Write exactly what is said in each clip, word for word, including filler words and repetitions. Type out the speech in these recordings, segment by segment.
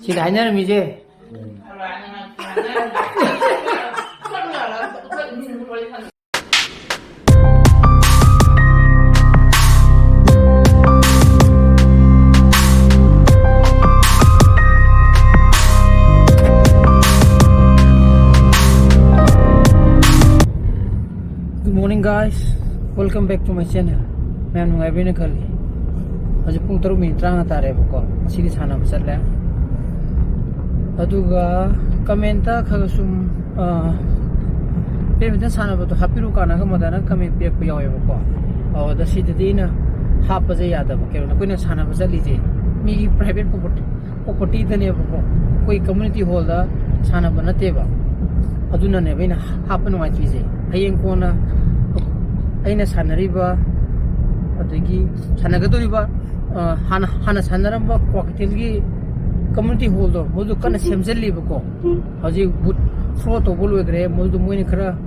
ꯁꯤꯗ ꯍꯥꯏꯅꯔꯝꯃꯤꯁꯦ꯫ Good morning, guys. Welcome back to my channel. ꯃꯌꯥꯝ ꯅꯨꯡꯉꯥꯏꯕꯤꯅ ꯈꯜꯂꯤ꯫ ꯍꯧꯖꯤꯛ ꯄꯨꯡ ꯇꯔꯨꯛ ꯃꯤꯅꯤꯠ ꯇꯔꯥꯃꯉꯥ ꯇꯥꯔꯦꯕꯀꯣ꯫ ꯉꯁꯤꯗꯤ ꯁꯥꯟꯅꯕ ꯆꯠꯂꯦ꯫ ꯑꯗꯨꯒ comment ꯈꯔ ꯁꯨꯝ, ꯑ, badminton ꯁꯥꯟꯅꯕꯗꯣ ꯍꯥꯞꯄꯤꯔꯨ ꯀꯥꯟꯅꯒ ꯃꯗꯥꯅ comment ꯄꯤꯔꯛꯄ ꯌꯥꯎꯋꯦꯕꯀꯣ꯫ ꯑꯗ ꯁꯤꯗꯗꯤ ꯑꯩꯅ ꯍꯥꯞꯄꯁꯦ ꯌꯥꯗꯕ꯫ ꯀꯩꯅꯣ, ꯑꯩꯈꯣꯏꯅ ꯁꯥꯟꯅꯕ ꯆꯠꯂꯤꯁꯦ ꯃꯤꯒꯤ private property, propertyꯗꯅꯦꯕꯀꯣ꯫ ꯑꯩꯈꯣꯏ community hallꯗ ꯁꯥꯟꯅꯕ ꯅꯠꯇꯦꯕ꯫ ꯑꯗꯨꯅꯅꯦꯕ ꯑꯩꯅ ꯍꯥꯞꯄ ꯅꯨꯡꯉꯥꯏꯇ꯭ꯔꯤꯁꯦ꯫ ꯍꯌꯦꯡ ꯀꯣꯟꯅ ꯑꯩꯅ ꯁꯥꯟꯅꯔꯤꯕ, ꯑꯗꯒꯤ ꯁꯥꯟꯅꯒꯗꯧꯔꯤꯕ, ꯑ, ꯍꯥꯟꯅ, ꯍꯥꯟꯅ ꯁꯥꯟꯅꯔꯝꯕ ꯀ꯭ꯋꯥꯀꯩꯊꯦꯜꯒꯤ community hallꯗꯣ, ꯃꯗꯨ ꯀꯟꯅ ꯁꯦꯝꯖꯤꯜꯂꯤꯕꯀꯣ꯫ ꯍꯧꯖꯤꯛ wood floor ꯇꯧꯕ ꯂꯣꯏꯈ꯭ꯔꯦ꯫ ꯃꯗꯨ ꯃꯣꯏꯅ ꯈꯔ,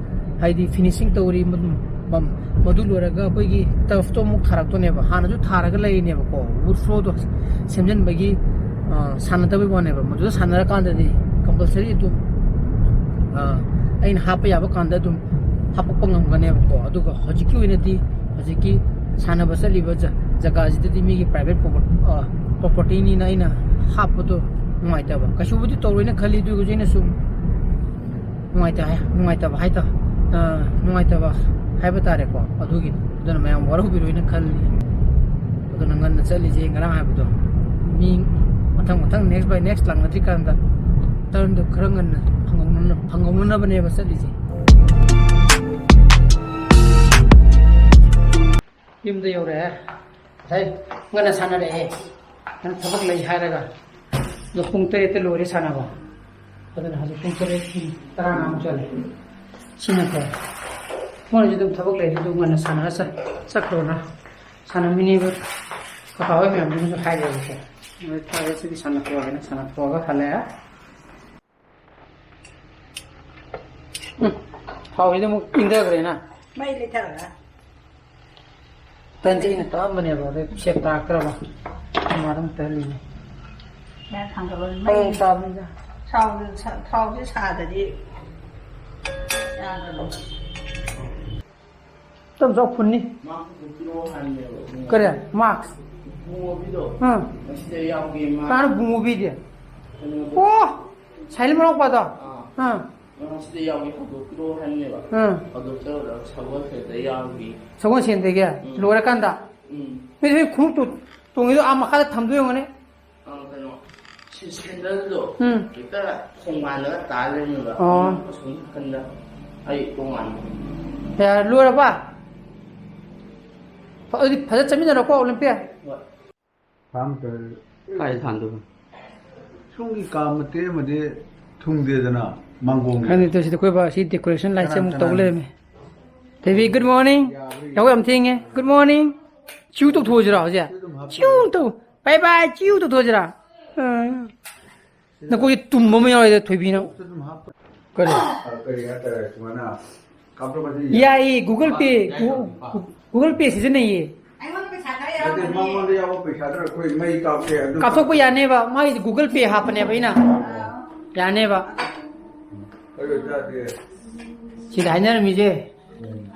ꯍꯥꯏꯗꯤ, finishing ꯇꯧꯔꯤ꯫ ꯃꯗꯨ, ꯃꯝ-, ꯃꯗꯨ ꯂꯣꯏꯔꯒ ꯑꯩꯈꯣꯏꯒꯤ turfꯇꯣ ꯑꯃꯨꯛ ꯊꯥꯔꯛꯇꯣꯏꯅꯦꯕ꯫ ꯍꯥꯟꯅꯁꯨ ꯊꯥꯔꯒ ꯂꯩꯔꯤꯅꯦꯕꯀꯣ꯫ Wood floorꯗꯣ ꯁꯦꯝꯖꯤꯟꯕꯒꯤ, ꯑ, ꯁꯥꯟꯅꯗꯕꯩ ꯋꯥꯅꯦꯕ꯫ ꯃꯗꯨꯗ ꯁꯥꯟꯅꯔꯀꯥꯟꯗꯗꯤ compulsory ꯑꯗꯨꯝ, ꯑ, ꯑꯩꯅ ꯍꯥꯞꯄ ꯌꯥꯕ ꯀꯥꯟꯗ ꯑꯗꯨꯝ ꯍꯥꯞꯄꯛꯄ ꯉꯝꯒꯅꯦꯕꯀꯣ꯫ ꯑꯗꯨꯒ ꯍꯧꯖꯤꯛꯀꯤ ꯑꯣꯏꯅꯗꯤ ꯍꯧꯖꯤꯛꯀꯤ ꯁꯥꯟꯅꯕ ꯆꯠꯂꯤꯕ ꯖ-, ꯖꯒꯥꯁꯤꯗꯗꯤ ꯃꯤꯒꯤ private proper-, ꯑ, propertyꯅꯤꯅ ꯑꯩꯅ ꯍꯥꯞꯄꯗꯣ ꯅꯨꯡꯉꯥꯏꯇꯕ꯫ ꯀꯩꯁꯨꯕꯨꯗꯤ ꯇꯧꯔꯣꯏꯅ ꯈꯜꯂꯤ, ꯑꯗꯨ ꯑꯣꯏꯔꯒꯁꯨ ꯑꯩꯅ ꯁꯨꯝ ꯅꯨꯡꯉꯥꯏꯇ-, ꯅꯨꯡꯉꯥꯏꯇꯕ ꯍꯥꯏꯇꯥ-, ꯑ, ꯅꯨꯡꯉꯥꯏꯇꯕ ꯍꯥꯏꯕ ꯇꯥꯔꯦꯀꯣ꯫ ꯑꯗꯨꯒꯤꯅꯤ꯫ ꯑꯗꯨꯅ ꯃꯌꯥꯝ ꯋꯥꯔꯧꯕꯤꯔꯣꯏꯅ ꯈꯜꯂꯤ꯫ ꯑꯗꯨꯅ ꯉꯟꯅ ꯆꯠꯂꯤꯁꯦ ꯉꯔꯥꯡ ꯍꯥꯏꯕꯗꯣ꯫ ꯃꯤ ꯃꯊꯪ ꯃꯊꯪ next by next ꯂꯥꯛꯅꯗ꯭ꯔꯤꯀꯥꯟꯗ turnꯗꯣ ꯈꯔ ꯉꯟꯅ ꯐꯪꯍꯧꯅꯅ-, ꯐꯪꯍꯧꯅꯅꯕꯅꯦꯕ ꯆꯠꯂꯤꯁꯦ꯫ ꯌꯨꯝꯗ ꯌꯧꯔꯛꯑꯦ꯫ ꯉꯁꯥꯏ ꯉꯟꯅ ꯁꯥꯟꯅꯔꯛꯑꯦ꯫ ꯅꯪ ꯊꯕꯛ ꯂꯩ ꯍꯥꯏꯔꯒ꯫ ꯑꯗꯣ ꯄꯨꯡ ꯇꯔꯦꯠꯇ ꯂꯣꯏꯔꯦ ꯁꯥꯟꯅꯕ꯫ ꯑꯗꯨꯅ ꯍꯧꯖꯤꯛ ꯄꯨꯡ ꯇꯔꯦꯠ ꯇꯔꯥꯃꯉꯥꯃꯨꯛ ꯆꯠꯂꯦ꯫ ꯁꯤꯅꯀꯣ꯫ ꯃꯣꯏꯅꯁꯨ ꯑꯗꯨꯝ ꯊꯕꯛ ꯂꯩꯔꯗꯤ ꯑꯗꯨꯝ ꯉꯟꯅ ꯁꯥꯟꯅꯔ ꯆꯠ-, ꯆꯠꯈ꯭ꯔꯣꯅ꯫ ꯁꯥꯟꯅꯃꯤꯟꯅꯕ ꯀꯀꯥ ꯍꯣꯏ ꯃꯌꯥꯝꯗꯨꯅꯁꯨ ꯍꯥꯏꯔꯦꯕꯀꯣ꯫ ꯃꯣꯏ ꯐꯔꯦ, ꯁꯤꯗꯤ ꯁꯥꯟꯅꯊꯣꯛꯑꯒꯦꯅ ꯁꯥꯟꯅꯊꯣꯛꯑꯒ ꯍꯜꯂꯛꯑꯦ꯫ ꯎꯝ, ꯍꯥꯎꯔꯤꯗ ꯑꯃꯨꯛ ꯏꯪꯊꯈ꯭ꯔꯦꯅ꯫ ꯃꯩ ꯂꯩꯊꯔꯒ꯫ ꯇꯟꯁꯦ ꯑꯩꯅ ꯇꯛꯑꯝꯕꯅꯦꯕ, ꯑꯗꯩ ꯁꯦꯞ ꯇꯥꯔꯛꯇ꯭ꯔꯕ꯫ ꯃꯥꯗ ꯑꯃꯨꯛ ꯇꯛꯍꯜꯂꯤꯅꯦ꯫ ꯃꯌꯥꯝ ꯊꯥꯡꯒꯠꯂꯣ꯫ ꯃꯩ ꯑꯃꯨꯛ ꯇꯥꯕꯅꯤꯗ꯫ ꯊꯥꯎꯁꯦ ꯁꯥ-, ꯊꯥꯎꯁꯦ ꯁꯥꯗꯗꯤ ꯌꯥꯗꯕꯅꯤ꯫ ꯇꯞ ꯆꯥꯎ ꯐꯨꯟꯅꯤ꯫ ꯃꯥ ꯄꯨꯊꯣꯛꯄꯤꯔꯛꯑꯣ ꯍꯥꯏꯕꯅꯦꯕ꯫ ꯀꯔꯤ? ꯃꯥꯛꯁ? ꯏꯕꯨꯡꯉꯣꯕꯤꯗꯣ꯫ ꯑꯥ꯫ ꯉꯁꯤꯗ ꯌꯥꯎꯒꯦ ꯃꯥ꯫ ꯀꯅꯥꯅꯣ ꯕꯨꯡꯉꯣꯕꯤꯗꯤ? ꯀꯩꯅꯣꯗꯣ꯫ ꯑꯣ! ꯁꯥꯏꯂꯦꯟ ꯃꯅꯥꯎꯄꯥꯗꯣ? ꯑꯥ꯫ ꯑꯥ꯫ ꯃꯥ ꯉꯁꯤꯗ ꯌꯥꯎꯒꯦ ꯍꯧꯗꯣꯛꯄꯤꯔꯛꯑꯣ ꯍꯥꯏꯕꯅꯦꯕ꯫ ꯑꯥ꯫ ꯍꯧꯗꯣꯛꯆꯔꯨꯔꯒ ꯁꯒꯣꯜꯁꯦꯜꯗ ꯌꯥꯎꯒꯤ꯫ ꯁꯒꯣꯜꯁꯦꯜꯗꯒꯤ? ꯎꯝ꯫ ꯂꯣꯏꯔꯀꯥꯟꯗ? ꯎꯝ꯫ ꯃꯤ ꯈꯣꯡꯎꯞꯇꯨ ꯇꯣꯡꯉꯤꯗꯣ ꯑꯥ ꯃꯈꯥꯗ ꯊꯝꯗꯣꯏ ꯑꯣꯏꯔꯝꯒꯅꯤ꯫ ꯑ, ꯀꯩꯅꯣ, ꯁꯤ-, ꯁꯦꯟꯗꯜꯗꯣ ꯎꯝ꯫ ꯍꯦꯛꯇ ꯈꯣꯡꯕꯥꯟꯗꯒ ꯇꯥ ꯂꯩꯔꯝꯃꯦꯕ꯫ ꯑꯣ꯫ ꯑꯁꯣꯝ ꯅꯥꯀꯟꯗ ꯑꯩ ꯇꯣꯉꯥꯟꯕ꯫ ꯌꯥꯔꯦ, ꯂꯣꯏꯔꯕ? ꯐ-, ꯑꯗꯨꯗꯤ ꯐꯖ ꯆꯠꯃꯤꯟꯅꯔꯣꯀꯣ, ꯑꯣꯂꯦꯝꯄꯤꯌꯥ꯫ ꯍꯣꯏ꯫ ꯐꯥꯝ ꯇꯧꯔꯦ꯫ ꯀꯥꯏꯗ ꯊꯥꯟꯗꯣꯏꯕ? ꯁꯣꯝꯒꯤ ꯀꯥ ꯃꯇꯦꯛ ꯑꯃꯗꯤ ꯊꯨꯡꯗꯦꯗꯅ, ꯃꯥꯡꯒꯣꯟꯒꯤ꯫ ꯈꯪꯗꯦ, ꯇꯧꯔꯤꯁꯤꯗꯤ ꯑꯩꯈꯣꯏ ꯕꯥ ꯁꯤ decoration light ꯁꯦ ꯀꯅꯥ, ꯑꯃꯨꯛ ꯇꯧ ꯀꯅꯥ? ꯂꯩꯔꯝꯃꯦ꯫ ꯊꯣꯏꯕꯤ, good morning꯫ ꯌꯥꯕ꯭ꯔꯥ ꯌꯥꯕ꯭ꯔꯥ? ꯌꯥꯍꯧ ꯌꯥꯝ ꯊꯦꯡꯉꯦ꯫ Good morning꯫ ꯆꯤꯎ ꯇꯧꯊꯣꯛꯑꯁꯤꯔꯣ ꯍꯧꯖꯤꯛ? ꯁꯤ ꯑꯗꯨꯝ ꯍꯥꯞꯄ ꯆꯤꯎ ꯇꯧ꯫ Bye bye, ꯆꯤꯎ ꯇꯧꯊꯣꯛꯑꯁꯤꯔꯥ? ꯑ꯫ ꯅꯀꯣꯛꯁꯦ ꯇꯨꯝꯕ ꯑꯃ ꯌꯥꯎꯔꯦꯗ, ꯊꯣꯏꯕꯤ ꯅꯪ꯫ ꯁꯤ ꯑꯗꯨꯝ ꯍꯥꯞꯄ꯫ ꯀꯔꯤ? ꯑ, ꯀꯔꯤ ꯍꯥꯏꯇꯥꯔꯦ, ꯁꯨꯃꯥꯏꯅ ꯀꯥꯞꯊꯣꯛ ꯀꯥꯞꯁꯤꯟ ꯌꯥꯏ꯫ ꯌꯥꯏꯌꯦ, Google Pay, ꯌꯥꯏ, ꯌꯥꯏ, Gu-, ꯌꯥꯏ꯫ Google Pay ꯁꯤꯖꯤꯟꯅꯩꯌꯦ꯫ ꯑꯩꯉꯣꯟꯗ ꯄꯩꯁꯥ ꯈꯔ ꯅꯠꯇꯦ, ꯌꯥꯎꯔꯝꯒꯅꯤ꯫ ꯃꯉꯣꯟꯗ ꯌꯥꯎꯕ ꯄꯩꯁꯥꯗꯣ ꯑꯩꯈꯣꯏ ꯃꯩ ꯀꯥꯞꯀꯦ, ꯑꯗꯨ ꯀꯥꯞꯊꯣꯛꯄ ꯌꯥꯅꯦꯕ, ꯃꯥꯒꯤꯗꯤ Google Pay ꯍꯥꯞꯄꯅꯦꯕ ꯑꯩꯅ꯫ ꯑꯥ꯫ ꯌꯥꯅꯦꯕ꯫ ꯑꯩ ꯑꯣꯏꯇꯥꯔꯗꯤ꯫ ꯁꯤꯗ ꯍꯥꯏꯅꯔꯝꯃꯤꯁꯦ꯫ ꯎꯝ꯫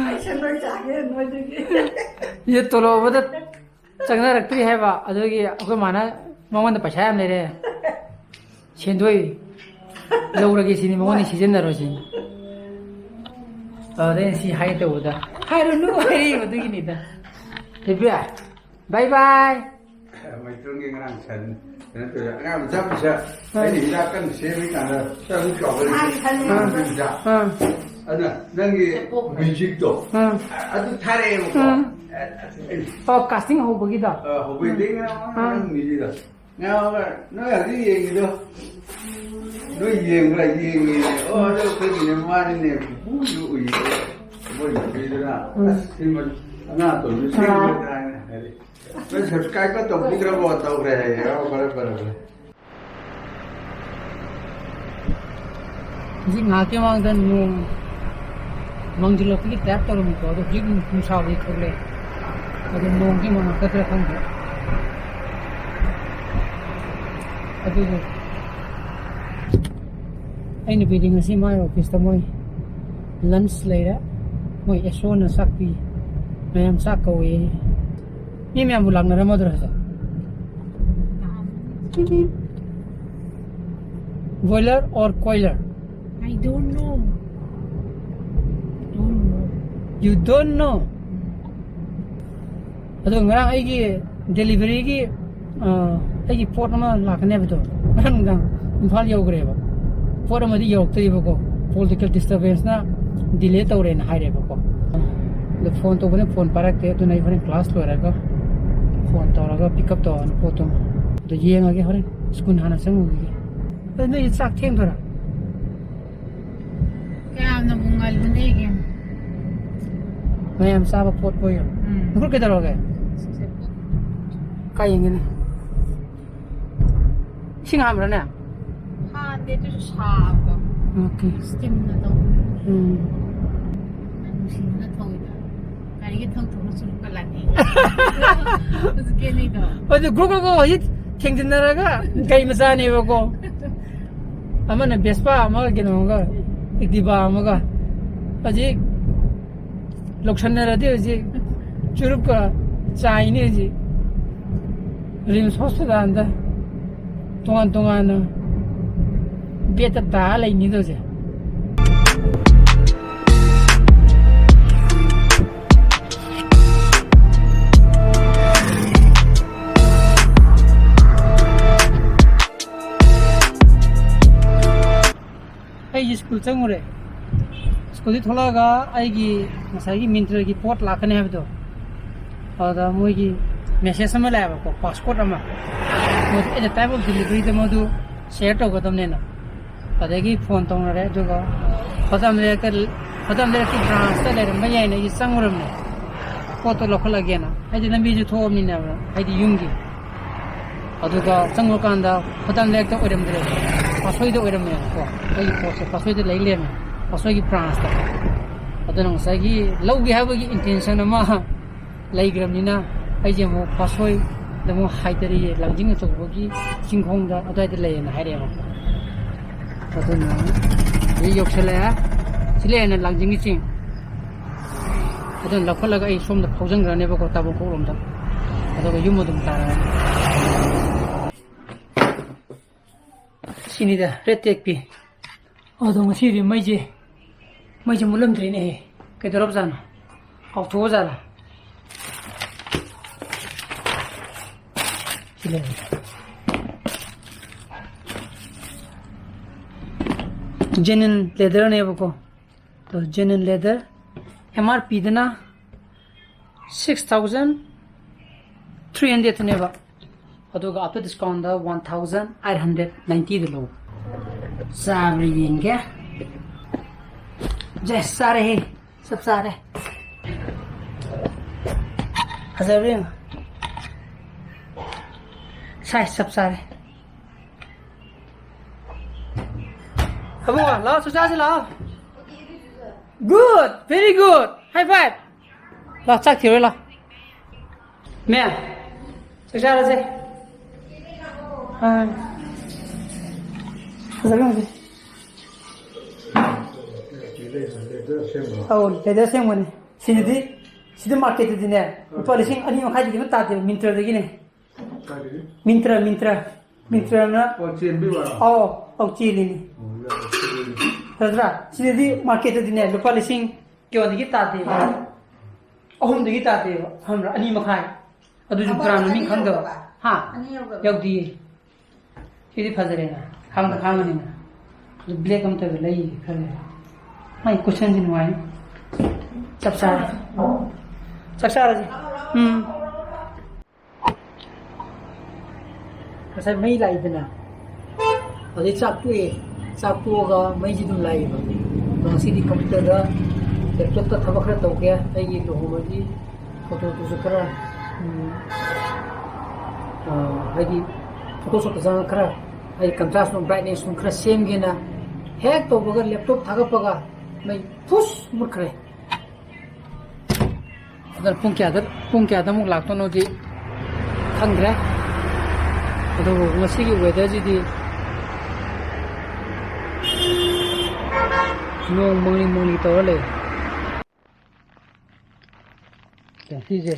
ꯑꯩ ꯁꯦꯟꯗꯣꯏ ꯆꯥꯒꯦ ꯅꯣꯏꯗꯒꯤ꯫ ꯁꯤꯗ ꯇꯣꯂꯣꯞ ꯑꯃꯗ ꯆꯪꯅꯔꯛꯇ꯭ꯔꯤ ꯍꯥꯏꯕ, ꯑꯗꯨꯒꯤ ꯑꯩꯈꯣꯏ ꯃꯥꯅ ꯃꯉꯣꯟꯗ ꯄꯩꯁꯥ ꯌꯥꯝ ꯂꯩꯔꯦ, ꯁꯦꯟꯗꯣꯏ ꯂꯧꯔꯒꯦ ꯁꯤꯅꯤ, ꯃꯉꯣꯟꯗ ꯁꯤꯖꯤꯟꯅꯔꯣ ꯁꯤꯅꯤ꯫ ꯑꯗꯨꯗꯩ ꯁꯤ ꯍꯥꯏꯒꯦ ꯇꯧꯕꯗ, "ꯍꯥꯏꯔꯨꯅꯨ" ꯍꯥꯏꯔꯛꯏꯕ, ꯑꯗꯨꯒꯤꯅꯤꯗ꯫ ꯊꯣꯏꯕꯤ, bye bye꯫ ꯃꯩꯇ꯭ꯔꯣꯟꯒꯤ ꯉꯔꯥꯡ ꯁꯟ ꯀꯩꯅꯣ ꯇꯧꯋꯦ꯫ ꯑꯉꯥꯡ ꯃꯆꯥ ꯃꯆꯥ ꯑꯩꯅ ꯍꯤꯗꯥꯛ ꯀꯟꯅ ꯁꯦꯝꯃꯤ ꯀꯥꯟꯗ ꯈꯔ ꯑꯗꯨꯝ ꯆꯥꯎꯈꯠꯂꯛꯏ꯫ ꯑꯉꯥꯡ ꯃꯆꯥ꯫ ꯑꯥ꯫ ꯑꯗꯨꯅ ꯅꯪꯒꯤ musicꯇꯣ ꯑꯥ꯫ ꯑꯗꯨ ꯊꯥꯔꯛꯑꯦꯕꯀꯣ꯫ ꯑꯥ꯫ ꯑ-, ꯑ-, ꯑꯣ, casting ꯍꯧꯕꯒꯤꯗꯣ? ꯑ, ꯍꯧꯕꯩꯗꯩ ꯉꯔꯥꯡ ꯑꯥ꯫ ꯅꯪ musicꯗꯣ꯫ ꯉꯔꯥꯡ ꯅꯣꯏ ꯍꯧꯖꯤꯛ ꯌꯦꯡꯉꯤꯗꯣ꯫ ꯅꯣꯏ ꯌꯦꯡꯕ꯭ꯔꯥ? ꯌꯦꯡꯉꯦ꯫ ꯑꯣ, ꯑꯗꯨ ꯑꯩꯈꯣꯏꯒꯤꯅꯦ, ꯃꯥꯅꯤꯅꯦ꯫ ꯄꯨꯄꯨꯁꯨ ꯎꯏꯌꯦ꯫ ꯃꯣꯏ ꯅꯨꯄꯤꯗꯨꯅ, ꯎꯝ꯫ "ꯑꯁ, ꯁꯤꯃ ꯑꯉꯥꯡ ꯑꯇꯣꯝꯕꯤ ꯑꯥ꯫ ꯁꯤꯃ" ꯍꯥꯏꯅ ꯍꯥꯏꯔꯛꯑꯦ꯫ ꯅꯣꯏ subscribe ꯇꯧꯕꯤꯗ꯭ꯔꯕꯣ? ꯇꯧꯈ꯭ꯔꯦ ꯍꯥꯏꯌꯦ꯫ ꯑꯣ, ꯐꯔꯦ, ꯐꯔꯦ, ꯐꯔꯦ꯫ ꯍꯧꯖꯤꯛ ꯉꯥꯏꯍꯥꯛꯀꯤ ꯃꯃꯥꯡꯗ ꯅꯣꯡ ꯃꯪꯁꯤꯜꯂꯛꯄꯒꯤ ꯇꯥꯏꯞ ꯇꯧꯔꯝꯃꯤꯀꯣ, ꯑꯗꯣ ꯍꯧꯖꯤꯛ ꯅꯨꯡꯁꯥꯕꯨꯗꯤ ꯊꯣꯛꯂꯛꯑꯦ꯫ ꯑꯗꯣ ꯅꯣꯡꯗꯤ ꯃꯪꯉꯛꯀꯗ꯭ꯔꯥ ꯈꯪꯗꯦ꯫ ꯑꯗꯨꯕꯨ ꯑꯩ ꯅꯨꯄꯤꯗꯤ ꯉꯁꯤ ꯃꯥꯏ ꯑꯣꯐꯤꯁꯇ ꯃꯣꯏ ꯂꯟꯁ ꯂꯩꯔꯦ꯫ ꯃꯣꯏ ꯑꯦꯁꯣꯅ ꯆꯥꯛ ꯄꯤ꯫ ꯃꯌꯥꯝ ꯆꯥꯛ ꯀꯧꯏ꯫ ꯃꯤ ꯃꯌꯥꯝꯕꯨ ꯂꯥꯛꯅꯔꯝꯃꯗ꯭ꯔꯣ ꯍꯧꯖꯤꯛ? Boiler or coiler? I don't know. Don't know. You don't know? ꯑꯗꯣ ꯉꯔꯥꯡ ꯑꯩꯒꯤ ꯗꯦꯂꯤꯚꯔꯤꯒꯤ, ꯑ, ꯑꯩꯒꯤ ꯄꯣꯠ ꯑꯃ ꯂꯥꯛꯀꯅꯤ ꯍꯥꯏꯕꯗꯣ, ꯉꯔꯥꯡ ꯅꯨꯡꯗꯥꯡ ꯏꯝꯐꯥꯜ ꯌꯧꯈ꯭ꯔꯦꯕ꯫ ꯄꯣꯠ ꯑꯃꯗꯤ ꯌꯧꯔꯛꯇ꯭ꯔꯤꯕꯀꯣ, ꯄꯣꯂꯤꯇꯤꯀꯦꯜ ꯗꯤꯁꯇꯔꯕꯦꯟꯁꯅ ꯗꯤꯂꯦ ꯇꯧꯔꯦꯅ ꯍꯥꯏꯔꯦꯕꯀꯣ꯫ ꯑꯗꯣ ꯐꯣꯟ ꯇꯧꯕꯅ ꯐꯣꯟ ꯄꯥꯏꯔꯛꯇꯦ꯫ ꯑꯗꯨꯅ ꯑꯩ ꯍꯣꯔꯦꯟ ꯀ꯭ꯂꯥꯁ ꯂꯣꯏꯔꯒ ꯐꯣꯟ ꯇꯧꯔꯒ ꯄꯤꯛ ꯑꯞ ꯇꯧꯔꯛꯑꯅꯤ ꯄꯣꯠꯇꯨꯃ꯫ ꯑꯗꯣ ꯌꯦꯡꯉꯒꯦ, ꯍꯣꯔꯦꯟ ꯁ꯭ꯀꯨꯜ ꯍꯥꯟꯅ ꯆꯪꯉꯨꯈꯤꯒꯦ꯫ ꯑꯗꯣ ꯅꯣꯏ ꯆꯥꯛ ꯊꯦꯡꯗꯣꯏꯔꯥ? ꯀꯌꯥꯝꯅꯕꯨ ꯉꯜꯂꯨꯅꯦꯒꯦ? ꯃꯌꯥꯝ ꯆꯥꯕ ꯄꯣꯠ ꯑꯣꯏꯌꯣ꯫ ꯎꯝ꯫ ꯅꯈꯨꯠ ꯀꯩꯗꯧꯔꯒꯦ? ꯀꯥꯏ ꯌꯦꯡꯒꯅꯤ? ꯏꯁꯤꯡ ꯍꯥꯟꯕ꯭ꯔꯥꯅꯦ? ꯍꯥꯟꯗꯦ, ꯑꯗꯨꯁꯨ ꯁꯥꯕꯗꯣ꯫ ꯑꯣꯀꯦ꯫ ꯁ꯭ꯇꯤꯝꯅ ꯇꯧꯕ꯫ ꯎꯝ꯫ ꯅꯨꯡꯁꯤꯕꯅ ꯊꯧꯏꯗ꯫ ꯒꯥꯔꯤꯒ ꯊꯧ ꯊꯧꯅ ꯆꯨꯔꯨꯞꯀ ꯂꯥꯟꯅꯩ꯫ ꯍꯧꯖꯤꯛꯀꯤ ꯑꯅꯤꯗꯣ꯫ ꯑꯗꯨ ꯒ꯭ꯔꯨꯞ ꯒ꯭ꯔꯨꯞ ꯍꯧꯖꯤꯛ ꯊꯦꯡꯖꯤꯟꯅꯔꯒ ꯒꯥꯔꯤ ꯃꯆꯥꯅꯦꯕꯀꯣ꯫ ꯑꯃꯅ ꯚꯦꯁꯄꯥ ꯑꯃꯒ ꯀꯩꯅꯣ ꯑꯃꯒ, ꯑꯦꯛꯇꯤꯚꯥ ꯑꯃꯒ꯫ ꯍꯧꯖꯤꯛ ꯂꯧꯁꯟꯅꯔꯗꯤ ꯍꯧꯖꯤꯛ ꯆꯨꯔꯨꯞꯀ ꯆꯥꯏꯅꯤ ꯍꯧꯖꯤꯛ꯫ ꯔꯤꯝꯁ ꯍꯣꯁꯄꯤꯇꯥꯜꯗ ꯇꯣꯉꯥꯟ ꯇꯣꯉꯥꯟꯅ ꯕꯦꯗꯇ ꯇꯥꯔ ꯂꯩꯅꯤꯗꯣ ꯍꯧꯖꯤꯛ꯫ ꯑꯩꯁꯦ ꯁ꯭ꯀꯨꯜ ꯆꯪꯉꯨꯔꯦ꯫ ꯁ꯭ꯀꯨꯜꯗꯤ ꯊꯣꯛꯂꯛꯑꯒ ꯑꯩꯒꯤ ꯉꯁꯥꯏꯒꯤ ꯃꯤꯟꯇ꯭ꯔꯒꯤ ꯄꯣꯠ ꯂꯥꯛꯀꯅꯤ ꯍꯥꯏꯕꯗꯣ, ꯑꯗꯨꯗ ꯃꯣꯏꯒꯤ ꯃꯦꯁꯦꯖ ꯑꯃ ꯂꯥꯛꯑꯦꯕꯀꯣ, ꯄꯥꯁꯀꯣꯠ ꯑꯃ꯫ ꯃꯣꯏꯗꯤ at the time of deliveryꯗ ꯃꯣꯏꯗꯨ ꯁꯤꯌꯔ ꯇꯧꯒꯗꯕꯅꯦꯅ꯫ ꯑꯗꯒꯤ ꯐꯣꯟ ꯇꯧꯅꯔꯦ, ꯑꯗꯨꯒ ꯈꯨꯗꯝ ꯂꯩꯔꯛꯇ, ꯈꯨꯗꯝ ꯂꯩꯔꯛꯀꯤ ꯕ꯭ꯔꯥꯟꯁꯇ ꯂꯩꯔꯝꯕ ꯌꯥꯏꯅ ꯑꯩꯁꯦ ꯆꯪꯉꯨꯔꯕꯅꯦ, ꯄꯣꯠꯇꯣ ꯂꯧꯈꯠꯂꯒꯦꯅ꯫ ꯑꯩꯗꯤ ꯂꯝꯕꯤꯁꯨ ꯊꯣꯛꯑꯕꯅꯤꯅꯦꯕ, ꯑꯩꯗꯤ ꯌꯨꯝꯒꯤ꯫ ꯑꯗꯨꯒ ꯆꯪꯉꯨꯔꯀꯥꯟꯗ ꯈꯨꯗꯝ ꯂꯩꯔꯛꯇ ꯑꯣꯏꯔꯝꯗ꯭ꯔꯦꯕ, ꯄꯥꯠꯁꯣꯏꯗ ꯑꯣꯏꯔꯝꯃꯦꯕꯀꯣ꯫ ꯑꯩꯒꯤ ꯄꯣꯠꯁꯦ ꯄꯥꯠꯁꯣꯏꯗ ꯂꯩ ꯂꯩꯔꯝꯃꯦ, ꯄꯥꯠꯁꯣꯏꯒꯤ ꯕ꯭ꯔꯥꯟꯁꯇ꯫ ꯑꯗꯨꯅ ꯉꯁꯥꯏꯒꯤ ꯂꯧꯒꯦ ꯍꯥꯏꯕꯒꯤ intention ꯑꯃ ꯂꯩꯈ꯭ꯔꯕꯅꯤꯅ, ꯑꯩꯁꯦ ꯑꯃꯨꯛ ꯄꯥꯠꯁꯣꯏꯗ ꯑꯃꯨꯛ ꯍꯥꯏꯊꯔꯤꯌꯦ, ꯂꯥꯡꯖꯤꯡ ꯑꯆꯧꯕꯒꯤ ꯆꯤꯡꯈꯣꯡꯗ ꯑꯗꯨꯋꯥꯏꯗ ꯂꯩꯌꯦꯅ ꯍꯥꯏꯔꯛꯑꯦꯕ꯫ ꯑꯗꯨꯅ ꯍꯧꯖꯤꯛ ꯌꯧꯁꯜꯂꯛꯑꯦ꯫ ꯁꯤ ꯂꯩꯔꯦꯅ ꯂꯥꯡꯖꯤꯡꯒꯤ ꯆꯤꯡ꯫ ꯑꯗꯨꯅ ꯂꯧꯈꯠꯂꯒ ꯑꯩ ꯁꯣꯝꯗ ꯐꯥꯎꯖꯟꯈ꯭ꯔꯅꯦꯕꯀꯣ, ꯇꯥꯕꯣꯡꯈꯣꯛꯂꯣꯝꯗ꯫ ꯑꯗꯨꯒ ꯌꯨꯝ ꯑꯗꯨꯝ ꯇꯥꯔꯛꯑꯅꯤ꯫ ꯁꯤꯅꯤꯗ ꯔꯦꯠ ꯇꯦꯛꯄꯤ꯫ ꯑꯗꯣ ꯉꯁꯤꯗꯤ ꯃꯩꯁꯦ, ꯃꯩꯁꯦ ꯃꯨꯠꯂꯝꯗ꯭ꯔꯦꯅꯦꯍꯦ꯫ ꯀꯩꯗꯧꯔꯕꯖꯥꯠꯅꯣ? ꯀꯥꯎꯊꯣꯛꯑꯖꯥꯠꯂ? ꯁꯤ ꯂꯩꯔꯦ꯫ Genuine leatherꯅꯦꯕꯀꯣ꯫ ꯑꯗꯣ genuine leather, M R Pꯗꯅ six thousand three hundredꯅꯦꯕ꯫ ꯑꯗꯨꯒ after discountꯗ one thousand eight hundred ninety ꯂꯧ꯫ ꯆꯥꯕ꯭ꯔꯥ ꯌꯦꯡꯒꯦ꯫ ꯖꯦꯁ, ꯆꯥꯔꯦꯍꯦ꯫ ꯆꯞ ꯆꯥꯔꯦ꯫ ꯐꯖꯕ꯭ꯔꯥ ꯌꯦꯡꯉꯣ꯫ Size ꯆꯞ ꯆꯥꯔꯦ꯫ ꯑꯕꯨꯡꯉꯣ, ꯂꯥꯛꯑꯣ, ꯆꯥꯛ ꯆꯥꯁꯤ ꯂꯥꯛꯑꯣ꯫ Good, very good. High five. ꯂꯥꯛ, ꯆꯥꯛ ꯊꯤꯔꯣꯏ ꯂꯥꯛ꯫ ꯃꯦꯝ, ꯆꯥꯛ ꯆꯥꯔꯁꯦ꯫ ꯑꯥ꯫ ꯐꯖꯕ ꯌꯦꯡꯉꯨꯁꯦ꯫ ꯑꯧ, leather ꯑꯁꯦꯡꯕꯅꯤ꯫ ꯁꯤꯗꯗꯤ, ꯁꯤꯗ marketꯇꯗꯤꯅꯦ, ꯂꯨꯄꯥ ꯂꯤꯁꯤꯡ ꯑꯅꯤ ꯃꯈꯥꯏꯗꯒꯤ ꯑꯃ ꯇꯥꯗꯦꯕ, Myntraꯗꯒꯤꯅꯦ꯫ ꯀꯥꯏꯗꯒꯤ? Myntra, Myntra꯫ Myntraꯅ ꯑꯣ, ꯆꯦꯟꯕꯤ ꯋꯥꯔꯣ? ꯑꯧ, ꯑꯧ, ꯆꯦꯜꯂꯤꯅꯤ꯫ ꯑꯣ, ꯌꯥꯝ ꯆꯦꯜꯂꯤ꯫ ꯐꯖꯗ꯭ꯔꯥ? ꯁꯤꯗꯗꯤ marketꯇꯗꯤꯅꯦ, ꯂꯨꯄꯥ ꯂꯤꯁꯤꯡ ꯀꯩꯅꯣꯗꯒꯤ ꯇꯥꯗꯦꯕ꯫ ꯑꯍꯨꯝꯗꯒꯤ ꯇꯥꯗꯦꯕ, ꯈꯪꯕ꯭ꯔꯥ? ꯑꯅꯤ ꯃꯈꯥꯏ꯫ ꯑꯗꯨꯁꯨ ꯑꯃ brand ꯃꯃꯤꯡ ꯑꯅꯤ ꯈꯪꯗꯕ꯫ ꯌꯧꯒ꯭ꯔꯕ? ꯍꯥ? ꯑꯅꯤ ꯌꯧꯒ꯭ꯔꯕ? ꯌꯧꯗꯤꯌꯦ꯫ ꯁꯤꯗꯤ ꯐꯖꯔꯦꯅ꯫ ꯈꯥꯡꯗ ꯈꯥꯡꯕꯅꯤꯅ꯫ ꯑꯗꯨ black ꯑꯃ ꯇꯧꯔꯒ ꯂꯩ ꯈꯜꯂꯦ꯫ ꯃꯥꯏ cushionꯁꯤ ꯅꯨꯡꯉꯥꯏ꯫ ꯆꯞ ꯆꯥꯔꯦ꯫ ꯆꯞ ꯆꯥꯔꯁꯦ꯫ ꯎꯝ꯫ ꯉꯁꯥꯏ ꯃꯩ ꯂꯥꯛꯏꯗꯅ, ꯑꯗꯩ ꯆꯥꯛ ꯇꯣꯛꯑꯦ, ꯆꯥꯛ ꯇꯣꯛꯑꯒ ꯃꯩꯁꯤ ꯑꯗꯨꯝ ꯂꯥꯛꯑꯦꯕ꯫ ꯑꯗꯣ ꯉꯁꯤꯗꯤ computerꯗ, laptopꯇ ꯊꯕꯛ ꯈꯔ ꯇꯧꯒꯦ, ꯑꯩꯒꯤ ꯂꯨꯍꯣꯡꯕꯒꯤ photoꯗꯨꯁꯨ ꯈꯔ, ꯎꯝ, ꯑ, ꯍꯥꯏꯗꯤ Photoshopꯇ ꯆꯪꯉꯒ ꯈꯔ, ꯍꯥꯏꯗꯤ contrast ꯅꯨꯡ brightness ꯅꯨꯡ ꯈꯔ ꯁꯦꯝꯒꯦꯅ ꯍꯦꯛ ꯇꯧꯕꯒ laptop ꯊꯥꯒꯠꯄꯒ ꯃꯩ ꯐꯨꯁ ꯃꯨꯠꯈ꯭ꯔꯦ꯫ ꯑꯗꯨꯅ ꯄꯨꯡ ꯀꯌꯥꯗ, ꯄꯨꯡ ꯀꯌꯥꯗ ꯑꯃꯨꯛ ꯂꯥꯛꯇꯣꯏꯅꯣꯗꯤ ꯈꯪꯗ꯭ꯔꯦ꯫ ꯑꯗꯨꯕꯨ ꯉꯁꯤꯒꯤ weatherꯁꯤꯗꯤ ꯅꯣꯡ ꯃꯪꯂꯤ ꯃꯪꯂꯤ ꯇꯧꯔ ꯂꯩ꯫ ꯁꯤꯁꯦ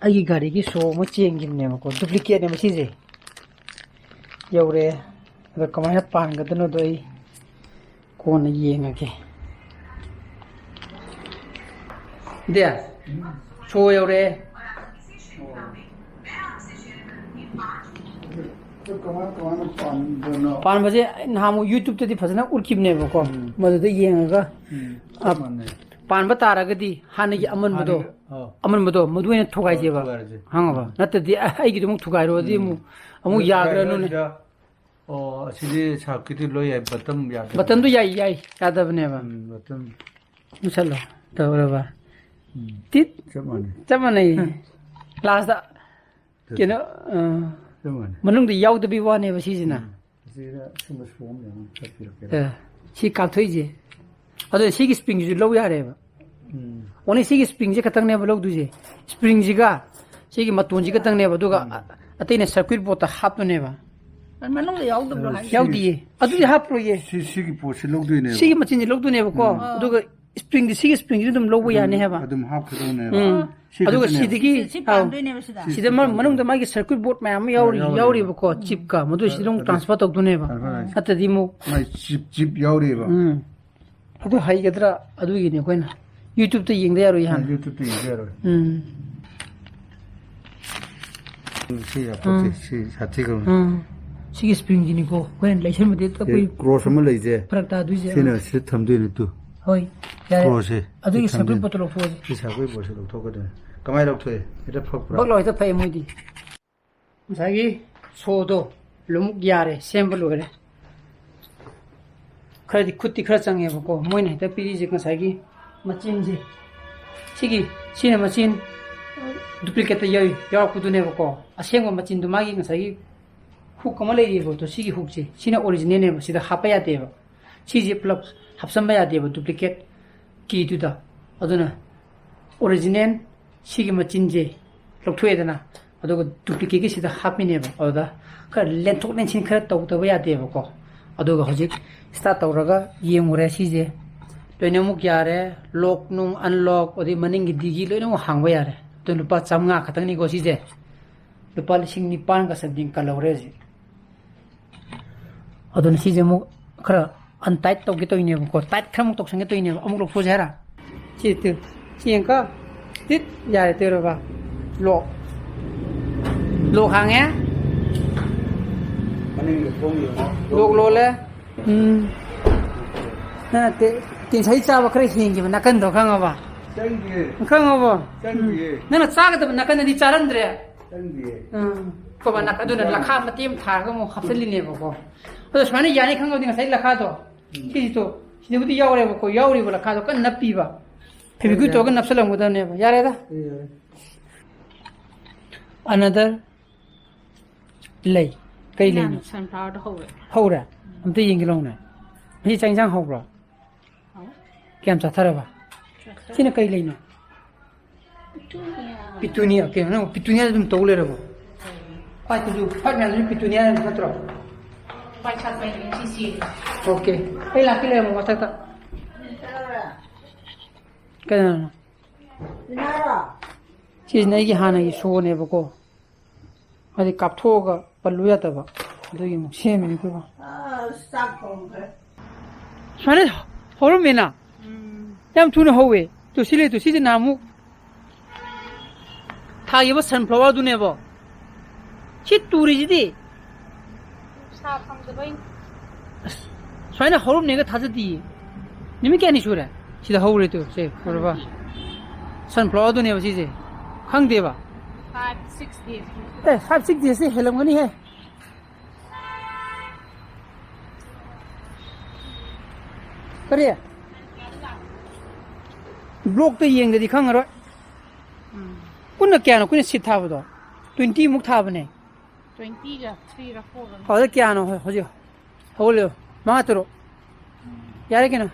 ꯑꯩꯒꯤ ꯒꯥꯔꯤꯒꯤ ꯁꯣ ꯑꯃ ꯆꯦꯟꯈꯤꯕꯅꯦꯕꯀꯣ, duplicateꯅꯦꯕ ꯁꯤꯁꯦ꯫ ꯌꯧꯔꯛꯑꯦ꯫ ꯑꯗꯣ ꯀꯃꯥꯏꯅ ꯄꯥꯟꯒꯗꯣꯏꯅꯣꯗꯣ ꯑꯩ ꯀꯣꯟꯅ ꯌꯦꯡꯉꯒꯦ꯫ ꯗꯦ, ꯁꯣ ꯌꯧꯔꯛꯑꯦ꯫ ꯑꯗꯨ ꯀꯃꯥꯏ ꯀꯃꯥꯏꯅ ꯄꯥꯟꯕꯅꯣ? ꯄꯥꯟꯕꯁꯦ ꯑꯩ ꯅꯍꯥꯟꯃꯨꯛ YouTubeꯇꯗꯤ ꯐꯖꯅ ꯎꯠꯈꯤꯕꯅꯦꯕꯀꯣ꯫ ꯎꯝ꯫ ꯃꯗꯨꯗ ꯌꯦꯡꯉꯒ, ꯎꯝ, ꯑ, ꯆꯞ ꯃꯥꯟꯅꯩ꯫ ꯄꯥꯟꯕ ꯇꯥꯔꯒꯗꯤ ꯍꯥꯟꯅꯒꯤ ꯑꯃꯟꯕꯗꯣ, ꯍꯥꯟꯅꯒꯤ, ꯑꯧ꯫ ꯑꯃꯟꯕꯗꯣ ꯃꯗꯨ ꯑꯣꯏꯅ ꯊꯨꯒꯥꯏꯁꯦꯕ꯫ ꯑꯧ, ꯊꯨꯒꯥꯏꯔꯁꯦ꯫ ꯈꯪꯉꯕ? ꯎꯝ꯫ ꯅꯠꯇ꯭ꯔꯗꯤ, ꯑ, ꯑꯩꯒꯤꯗꯣ ꯑꯃꯨꯛ ꯊꯨꯒꯥꯏꯔꯨꯔꯗꯤ ꯎꯝ꯫ ꯑꯃꯨꯛ, ꯑꯃꯨꯛ ꯑꯗꯨ ꯌꯥꯗ꯭ꯔꯅꯨꯅꯦ꯫ ꯀꯗꯥꯏꯗ? ꯑꯣ, ꯑꯁꯤꯗꯤ circuitꯇꯤ ꯂꯣꯏ ꯌꯥꯏ, button ꯌꯥꯗꯕ꯫ Buttonꯗꯨ ꯌꯥꯏ, ꯌꯥꯏ, ꯌꯥꯗꯕꯅꯦꯕ꯫ ꯎꯝ, button꯫ ꯃꯨꯠꯁꯜꯂꯣ꯫ ꯇꯧꯔꯕ? ꯎꯝ꯫ ꯇꯤꯠ꯫ ꯆꯞ ꯃꯥꯟꯅꯩ꯫ ꯆꯞ ꯃꯥꯟꯅꯩ꯫ ꯎꯝ꯫ Lastꯇ ꯀꯩꯅꯣ, ꯑ, ꯆꯞ ꯃꯥꯟꯅꯩ꯫ ꯃꯅꯨꯡꯗ ꯌꯥꯎꯗꯕꯤ ꯋꯥꯅꯦꯕ ꯁꯤꯁꯤꯅ꯫ ꯎꯝ꯫ ꯑꯁꯤꯗ ꯁꯨꯝꯕ ꯁꯣ ꯑꯃ ꯌꯥꯎꯅ ꯆꯠꯄꯤꯔꯛꯀꯦ꯫ ꯑ, ꯁꯤ ꯀꯥꯞꯊꯣꯛꯏꯁꯦ꯫ ꯑꯗꯣ ꯁꯤꯒꯤ springꯁꯤꯁꯨ ꯂꯧ ꯌꯥꯔꯦꯕ꯫ ꯎꯝ꯫ Only ꯁꯤꯒꯤ springꯁꯦ ꯈꯛꯇꯪꯅꯦꯕ ꯂꯧꯗꯣꯏꯁꯦ꯫ Springꯁꯤꯒ ꯁꯤꯒꯤ ꯃꯇꯣꯟꯁꯤ ꯈꯛꯇꯪꯅꯦꯕ, ꯑꯗꯨꯒ ꯎꯝ꯫ ꯑ-, ꯑꯇꯩꯅ circuit boardꯇ ꯍꯥꯞꯇꯣꯏꯅꯦꯕ꯫ ꯃꯅꯨꯡꯗ ꯌꯥꯎꯗꯕ꯭ꯔꯣ ꯑ, ꯍꯥꯏꯁꯦ? ꯌꯥꯎꯗꯤꯌꯦ꯫ ꯑꯗꯨꯗꯤ ꯍꯥꯞꯄꯔꯣꯏꯌꯦ꯫ ꯁꯤ, ꯁꯤꯒꯤ ꯄꯣꯠꯁꯤ ꯂꯧꯗꯣꯏꯅꯦꯕ꯫ ꯁꯤꯒꯤ ꯃꯆꯤꯟꯁꯤ ꯂꯧꯗꯣꯏꯅꯦꯕꯀꯣ꯫ ꯎꯝ꯫ ꯑꯗꯨꯒ springꯗꯤ, ꯁꯤꯒꯤ springꯁꯤ ꯑꯗꯨꯝ ꯂꯧꯕ ꯑꯗꯨꯝ ꯌꯥꯅꯤ ꯍꯥꯏꯕ꯫ ꯑꯗꯨꯝ ꯍꯥꯞꯀꯗꯧꯅꯦꯕ꯫ ꯎꯝ꯫ ꯁꯤ ꯑꯗꯨꯒ ꯈꯛꯇꯅꯦꯕ꯫ ꯁꯤꯗꯒꯤ, ꯁꯤ, ꯁꯤ ꯑꯥꯎ꯫ ꯄꯥꯟꯗꯣꯏꯅꯦꯕ ꯁꯤꯗ? ꯁꯤꯗ ꯃ-, ꯃꯅꯨꯡꯗ ꯃꯥꯒꯤ circuit board ꯃꯌꯥꯝ ꯑꯃ ꯌꯥꯎꯔꯤ-, ꯑꯥ, ꯌꯥꯎꯔꯤꯕ꯫ ꯌꯥꯎꯔꯤꯕꯀꯣ, ꯎꯝ꯫ Chipꯀ꯫ ꯃꯗꯨ ꯁꯤꯗ ꯑꯃꯨꯛ ꯑꯗꯨ transfer ꯇꯧꯗꯣꯏꯅꯦꯕ꯫ Transfer ꯍꯥꯏꯁꯦ꯫ ꯅꯠꯇ꯭ꯔꯗꯤ ꯑꯃꯨꯛ ꯃꯥꯏ chip, chip ꯌꯥꯎꯔꯤꯕ꯫ ꯎꯝ꯫ ꯑꯗꯨ ꯍꯩꯒꯗ꯭ꯔꯥ? ꯑꯗꯨꯒꯤꯅꯤ ꯑꯩꯈꯣꯏꯅ YouTubeꯇ ꯌꯦꯡꯗ ꯌꯥꯔꯣꯏ ꯑꯥ, ꯍꯥꯟꯅ꯫ YouTubeꯇ ꯌꯦꯡꯗ ꯌꯥꯔꯣꯏ꯫ ꯎꯝ꯫ ꯎꯝ, ꯁꯤ ꯌꯥꯄꯣꯠꯇꯦ, ꯎꯝ꯫ ꯁꯤ ꯁꯥꯊꯤꯈ꯭ꯔꯕꯅꯤ꯫ ꯎꯝ꯫ ꯁꯤꯒꯤ springꯁꯤꯅꯤꯀꯣ ꯑꯩꯈꯣꯏꯅ ꯂꯩꯁꯟꯕꯗꯤ ꯁꯤ ꯑꯩꯈꯣꯏ cross ꯑꯃ ꯂꯩꯁꯦ꯫ ꯐꯔꯛ ꯇꯥꯗꯣꯏꯁꯦ꯫ ꯁꯤꯅ ꯁꯤꯗ ꯊꯝꯗꯣꯏꯅꯦ ꯇꯨ꯫ ꯍꯣꯏ, ꯌꯥꯔꯦ꯫ Crossꯁꯦ ꯑꯗꯨꯒꯤ ꯁꯤ circuit ꯊꯝꯗꯣꯏꯅꯦ꯫ Boardꯇꯣ ꯂꯧꯊꯣꯛꯑꯁꯤ꯫ ꯁꯤ circuit boardꯁꯦ ꯂꯧꯊꯣꯛꯀꯗꯣꯏꯅꯦ꯫ ꯀꯃꯥꯏꯅ ꯂꯧꯊꯣꯛꯑꯦ? ꯍꯦꯛꯇ ꯐꯛꯄ꯭ꯔꯥ? ꯕꯛ ꯂꯥꯎ ꯍꯦꯛꯇ ꯐꯛꯑꯦ ꯃꯣꯏꯗꯤ꯫ ꯉꯁꯥꯏꯒꯤ ꯁꯣꯗꯣ ꯂꯣꯏꯅꯃꯛ ꯌꯥꯔꯦ, ꯁꯦꯝꯕ ꯂꯣꯏꯔꯦ꯫ ꯈꯔꯗꯤ ꯈꯨꯠꯇꯤ ꯈꯔ ꯆꯪꯉꯦꯕꯀꯣ, ꯃꯣꯏꯅ ꯍꯦꯛꯇ ꯄꯤꯔꯤꯁꯦ ꯉꯁꯥꯏꯒꯤ ꯃꯆꯤꯟꯁꯦ, ꯁꯤꯒꯤ, ꯁꯤꯅ ꯃꯆꯤꯟ duplicateꯇ ꯌꯥꯎ-, ꯌꯥꯎꯔꯛꯄꯗꯨꯅꯦꯕꯀꯣ꯫ ꯑꯁꯦꯡꯕ ꯃꯆꯤꯟꯗꯣ ꯃꯥꯒꯤ ꯉꯁꯥꯏꯒꯤ hook ꯑꯃ ꯂꯩꯔꯤꯕ ꯄꯣꯠꯇꯣ, ꯁꯤꯒꯤ hookꯁꯦ, ꯁꯤꯅ originalꯅꯦꯕ, ꯁꯤꯗ ꯍꯥꯞꯄ ꯌꯥꯗꯦꯕ꯫ ꯁꯤꯁꯦ ꯄꯨꯂꯞ ꯍꯥꯞꯆꯟꯕ ꯌꯥꯗꯦꯕ duplicate keyꯗꯨꯗ꯫ ꯑꯗꯨꯅ ꯑꯣꯔꯤꯖꯤꯅꯦꯜ ꯁꯤꯒꯤ ꯃꯆꯤꯟꯁꯦ ꯂꯧꯊꯣꯛꯑꯦꯗꯅ, ꯑꯗꯨꯒ ꯗꯨꯄ꯭ꯂꯤꯀꯦꯠꯀꯤ ꯁꯤꯗ ꯍꯥꯞꯄꯤꯅꯦꯕ꯫ ꯑꯗꯨꯗ ꯈꯔ ꯂꯦꯟꯊꯣꯛ ꯂꯦꯟꯁꯤꯟ ꯈꯔ ꯇꯧꯗꯕ ꯌꯥꯗꯦꯕꯀꯣ꯫ ꯑꯗꯨꯒ ꯍꯧꯖꯤꯛ ꯁ꯭ꯇꯥꯔꯠ ꯇꯧꯔꯒ ꯌꯦꯡꯉꯨꯔꯦ꯫ ꯁꯤꯁꯦ ꯂꯣꯏꯅꯃꯛ ꯌꯥꯔꯦ, ꯂꯣꯛ ꯅꯨꯡ ꯑꯟꯂꯣꯛ, ꯑꯗꯩ ꯃꯅꯤꯡꯒꯤ ꯗꯤꯒꯤ ꯂꯣꯏꯅꯃꯛ ꯍꯥꯡꯕ ꯌꯥꯔꯦ꯫ ꯑꯗꯨ ꯂꯨꯄꯥ ꯆꯥꯝꯃꯉꯥ ꯈꯛꯇꯪꯅꯤꯀꯣ ꯁꯤꯁꯦ꯫ ꯂꯨꯄꯥ ꯂꯤꯁꯤꯡ ꯅꯤꯄꯥꯟꯒ something ꯀꯜꯍꯧꯔꯦ ꯍꯧꯖꯤꯛ꯫ ꯑꯗꯨꯅ ꯁꯤꯁꯦ ꯑꯃꯨꯛ ꯈꯔ ꯑꯟꯇꯥꯏꯠ ꯇꯧꯒꯦ ꯇꯧꯔꯤꯅꯦꯕꯀꯣ, ꯇꯥꯏꯠ ꯈꯔ ꯑꯃꯨꯛ ꯇꯧꯁꯟꯒꯦ ꯇꯧꯔꯤꯅꯦꯕ꯫ ꯑꯃꯨꯛ ꯂꯧꯊꯣꯛꯁꯦ ꯍꯥꯏꯔ? ꯁꯤ ꯇꯨ, ꯁꯤ ꯌꯦꯡꯀꯣ꯫ ꯇꯤꯠ, ꯌꯥꯔꯦ ꯇꯦꯔꯣꯕ꯫ ꯂꯣꯛ꯫ ꯂꯣꯛ ꯍꯥꯡꯉꯦ꯫ ꯃꯅꯤꯡꯗ ꯊꯣꯡ ꯌꯦꯡꯉꯣ꯫ ꯂꯣꯛ ꯂꯣꯜꯂꯦ꯫ ꯎꯝ꯫ ꯅꯪꯅ ꯇꯦ-, ꯇꯦꯟꯁꯩ ꯆꯥꯕ ꯈꯔ ꯍꯦꯟꯈꯤꯕ ꯅꯥꯀꯟꯗꯣ ꯈꯪꯉꯕ? ꯆꯪꯗꯤꯌꯦ꯫ ꯈꯪꯉꯕꯣ? ꯆꯪꯗꯤꯌꯦ꯫ ꯎꯝ꯫ ꯅꯪꯅ ꯆꯥꯒꯗꯕ ꯅꯥꯀꯟꯗꯗꯤ ꯆꯥꯔꯝꯗ꯭ꯔꯦ꯫ ꯆꯪꯗꯤꯌꯦ꯫ ꯎꯝ꯫ ꯀꯣꯕ ꯅꯥꯀꯟ-, ꯑꯗꯨꯅ ꯂꯈꯥ ꯃꯇꯦꯛ ꯑꯃ ꯊꯥꯔꯒ ꯑꯃꯨꯛ ꯍꯥꯞꯆꯜꯂꯤꯅꯦꯕꯀꯣ꯫ ꯑꯗꯣ ꯁꯨꯃꯥꯏꯅ ꯌꯥꯅꯤ ꯈꯪꯉꯕꯗꯤ ꯉꯁꯥꯏ ꯂꯈꯥꯗꯣ꯫ ꯎꯝ꯫ ꯁꯤꯁꯤꯗꯣ, ꯁꯤꯗꯕꯨꯗꯤ ꯌꯥꯎꯔꯦꯕꯀꯣ, ꯌꯥꯎꯔꯤꯕ ꯂꯈꯥꯗꯣ ꯀꯟꯅ ꯅꯞꯄꯤꯕ꯫ ꯐꯦꯕꯤꯀ꯭ꯋꯤꯛ ꯇꯧꯔꯒ ꯅꯞꯁꯜꯂꯝꯒꯗꯕꯅꯦꯕ꯫ ꯌꯥꯔꯦꯗ꯫ ꯌꯥꯔꯦ꯫ Another ꯂꯩ꯫ ꯀꯩ ꯂꯩꯅꯣ? ꯁꯟꯐ꯭ꯂꯥꯋꯔꯗ ꯍꯧꯔꯦ꯫ ꯍꯧꯔꯦ? ꯑꯝꯇ ꯌꯦꯡꯒꯦ ꯂꯥꯎꯅꯦ꯫ ꯃꯁꯤ ꯆꯥꯛ ꯏꯟꯁꯥꯡ ꯍꯧꯕ꯭ꯔꯣ? ꯍꯥꯎ꯫ ꯀꯌꯥꯝ ꯆꯥꯊꯔꯕ? ꯆꯥꯊꯔꯦ꯫ ꯁꯤꯅ ꯀꯩ ꯂꯩꯅꯣ? ꯄꯤꯇꯨꯅꯤꯌꯥ꯫ ꯄꯤꯇꯨꯅꯤꯌꯥ, ꯀꯩꯅꯣ ꯅꯪ ꯄꯤꯇꯨꯅꯤꯌꯥ ꯑꯗꯨꯝ ꯇꯧ ꯂꯩꯔꯕꯣ? ꯄꯥꯏ ꯇꯨꯁꯨ, ꯄꯥꯏ ꯃꯌꯥꯝꯗꯨꯁꯨ ꯄꯤꯇꯨꯅꯤꯌꯥ ꯅꯠꯇ꯭ꯔꯣ? ꯄꯥꯏ ꯁꯥꯠꯄꯩꯅꯦ, ꯁꯤ ꯆꯦꯔꯤ꯫ ꯑꯣꯀꯦ꯫ ꯑꯩ ꯂꯥꯛꯀꯦ ꯂꯩꯔꯝꯃꯣ ꯃꯊꯛꯇ꯫ ꯀꯅꯥꯅꯣ? ꯁꯤꯁꯤꯅ ꯑꯩꯒꯤ ꯍꯥꯟꯅꯒꯤ ꯁꯣꯅꯦꯕꯀꯣ꯫ ꯍꯥꯏꯗꯤ ꯀꯥꯞꯊꯣꯛꯑꯒ ꯄꯜꯂꯨ ꯌꯥꯗꯕ꯫ ꯑꯗꯨꯒꯤ ꯑꯃꯨꯛ ꯁꯦꯝꯃꯤꯅꯤ ꯑꯩꯈꯣꯏ ꯕꯥ꯫ ꯑꯁ, ꯆꯥꯛ ꯊꯣꯡꯈ꯭ꯔꯦ꯫ ꯁꯨꯃꯥꯏꯅ ꯍꯧꯔꯝꯃꯦꯅ? ꯎꯝ꯫ ꯌꯥꯝ ꯊꯨꯅ ꯍꯧꯋꯦ꯫ ꯇꯨ, ꯁꯤ ꯂꯩ, ꯇꯨ, ꯁꯤꯁꯦ ꯅꯍꯥꯟꯃꯨꯛ ꯊꯥꯈꯤꯕ ꯁꯟꯐ꯭ꯂꯥꯋꯔꯗꯨꯅꯦꯕꯣ꯫ ꯁꯤ ꯇꯨꯔꯤꯁꯤꯗꯤ꯫ ꯅꯨꯡꯁꯥ ꯐꯪꯗꯕꯩ꯫ ꯑꯁ, ꯁꯨꯃꯥꯏꯅ ꯍꯧꯔꯝꯅꯦꯒ ꯊꯥꯖꯗꯤꯌꯦ꯫ ꯅꯨꯃꯤꯠ ꯀꯌꯥꯅꯤ ꯁꯨꯔꯦ? ꯁꯤꯗ ꯍꯧꯔꯦ ꯇꯨ, ꯁꯦ, ꯎꯔꯕ? ꯁꯟꯐ꯭ꯂꯥꯋꯔꯗꯨꯅꯦꯕ ꯁꯤꯁꯦ꯫ ꯈꯪꯗꯦꯕ꯫ Five, six days꯫ ꯑꯦ, five, six days ꯁꯤ ꯍꯦꯜꯂꯝꯒꯅꯤꯍꯦ꯫ ꯀꯔꯤ? ꯕ꯭ꯂꯣꯛꯇ ꯌꯦꯡꯗꯗꯤ ꯈꯪꯉꯔꯣꯏ꯫ ꯎꯝ꯫ ꯄꯨꯟꯅ ꯀꯌꯥꯅꯣ ꯑꯩꯈꯣꯏꯅ ꯁꯤꯠ ꯊꯥꯕꯗꯣ? Twenty ꯃꯨꯛ ꯊꯥꯕꯅꯦ꯫ Twenty ꯒ three ꯔ four ꯔ꯫ ꯑꯗꯨꯗ ꯀꯌꯥꯅꯣ ꯍꯧ-, ꯍꯧꯖꯤꯛ ꯍꯧꯒꯠꯂꯤꯕ? ꯃꯉꯥ, ꯇꯔꯨꯛ꯫ ꯌꯥꯔꯦ ꯀꯩꯅꯣ꯫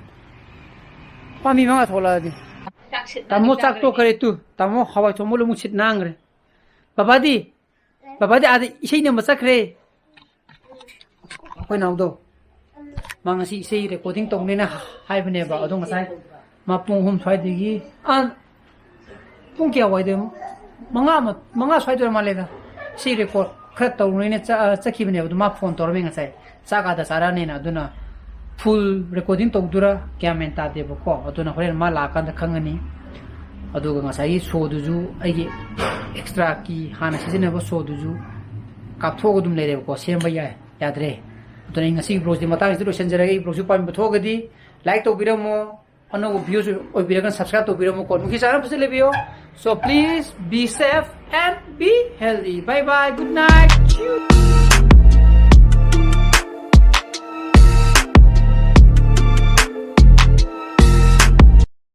ꯄꯥꯝꯕꯤ ꯃꯉꯥ ꯊꯣꯛꯂꯛꯑꯗꯤ꯫ ꯇꯥꯃꯣ ꯆꯥꯛ ꯇꯣꯛꯈ꯭ꯔꯦ ꯇꯨ꯫ ꯇꯥꯃꯣ ꯍꯋꯥꯏ ꯊꯣꯡꯕ ꯂꯣꯏꯃꯨꯛ ꯁꯤꯠ ꯅꯥꯟꯈ꯭ꯔꯦ꯫ ꯕꯕꯥꯗꯤ? ꯕꯕꯥꯗꯤ ꯑꯥꯗ ꯏꯁꯩ ꯅꯝꯕ ꯆꯠꯈ꯭ꯔꯦ꯫ ꯑꯩꯈꯣꯏ ꯅꯥꯎꯗꯣ꯫ ꯃꯥ ꯉꯁꯤ ꯏꯁꯩ recording ꯇꯧꯅꯦꯅ ꯍꯥꯏꯕꯅꯦꯕ꯫ ꯑꯗꯣ ꯉꯁꯥꯏ ꯃꯥ ꯄꯨꯡ ꯑꯍꯨꯝ ꯁ꯭ꯋꯥꯏꯗꯒꯤ, ꯑꯥ, ꯄꯨꯡ ꯀꯌꯥ ꯋꯥꯏꯗꯣꯏꯅꯣ? ꯃꯉꯥ ꯑꯃ, ꯃꯉꯥ ꯁ꯭ꯋꯥꯏꯗ ꯑꯣꯏꯔ ꯃꯥꯜꯂꯦꯗ꯫ ꯏꯁꯩ record ꯈꯔ ꯇꯧꯔꯨꯅꯦꯅ ꯆ-, ꯆꯠꯈꯤꯕꯅꯦꯕ꯫ ꯑꯗꯨ ꯃꯥ phone ꯇꯧꯔꯝꯃꯦ ꯉꯁꯥꯏ꯫ ꯆꯥꯛ ꯑꯥꯗ ꯆꯥꯔꯛꯑꯅꯦꯅ꯫ ꯑꯗꯨꯅ full recording ꯇꯧꯗꯣꯏꯔꯥ ꯒ꯭ꯌꯥꯟ ꯃꯦꯟ ꯇꯥꯗꯦꯕꯀꯣ꯫ ꯑꯗꯨꯅ ꯍꯣꯔꯦꯟ ꯃꯥ ꯂꯥꯛꯑꯀꯥꯟꯗ ꯈꯪꯉꯅꯤ꯫ ꯑꯗꯨꯒ ꯉꯁꯥꯏꯒꯤ showꯗꯨꯁꯨ ꯑꯩꯒꯤ extra key ꯍꯥꯟꯅ ꯁꯤꯖꯤꯟꯅꯕ showꯗꯨꯁꯨ ꯀꯥꯞꯊꯣꯛꯑꯒ ꯑꯗꯨꯝ ꯂꯩꯔꯦꯕꯀꯣ꯫ ꯁꯦꯝꯕ ꯌꯥꯏ, ꯌꯥꯗ꯭ꯔꯦ꯫ ꯑꯗꯨꯅ ꯑꯩ ꯉꯁꯤꯒꯤ vlogꯁꯦ ꯃꯇꯥꯡꯁꯤꯗ ꯂꯣꯏꯁꯤꯟꯖꯔꯒꯦ꯫ ꯑꯩ vlogꯁꯤ ꯄꯥꯝꯕꯤꯕ ꯊꯣꯛꯑꯒꯗꯤ like ꯇꯧꯕꯤꯔꯝꯃꯣ꯫ ꯑꯅꯧꯕ views ꯑꯣꯏꯕꯤꯔꯒꯅ subscribe ꯇꯧꯕꯤꯔꯝꯃꯨꯀꯣ꯫ ꯅꯨꯡꯁꯤ ꯆꯥꯟꯅꯕ ꯐꯖꯅ ꯂꯩꯕꯤꯌꯣ꯫ So please be safe and be healthy. Bye bye. Good night.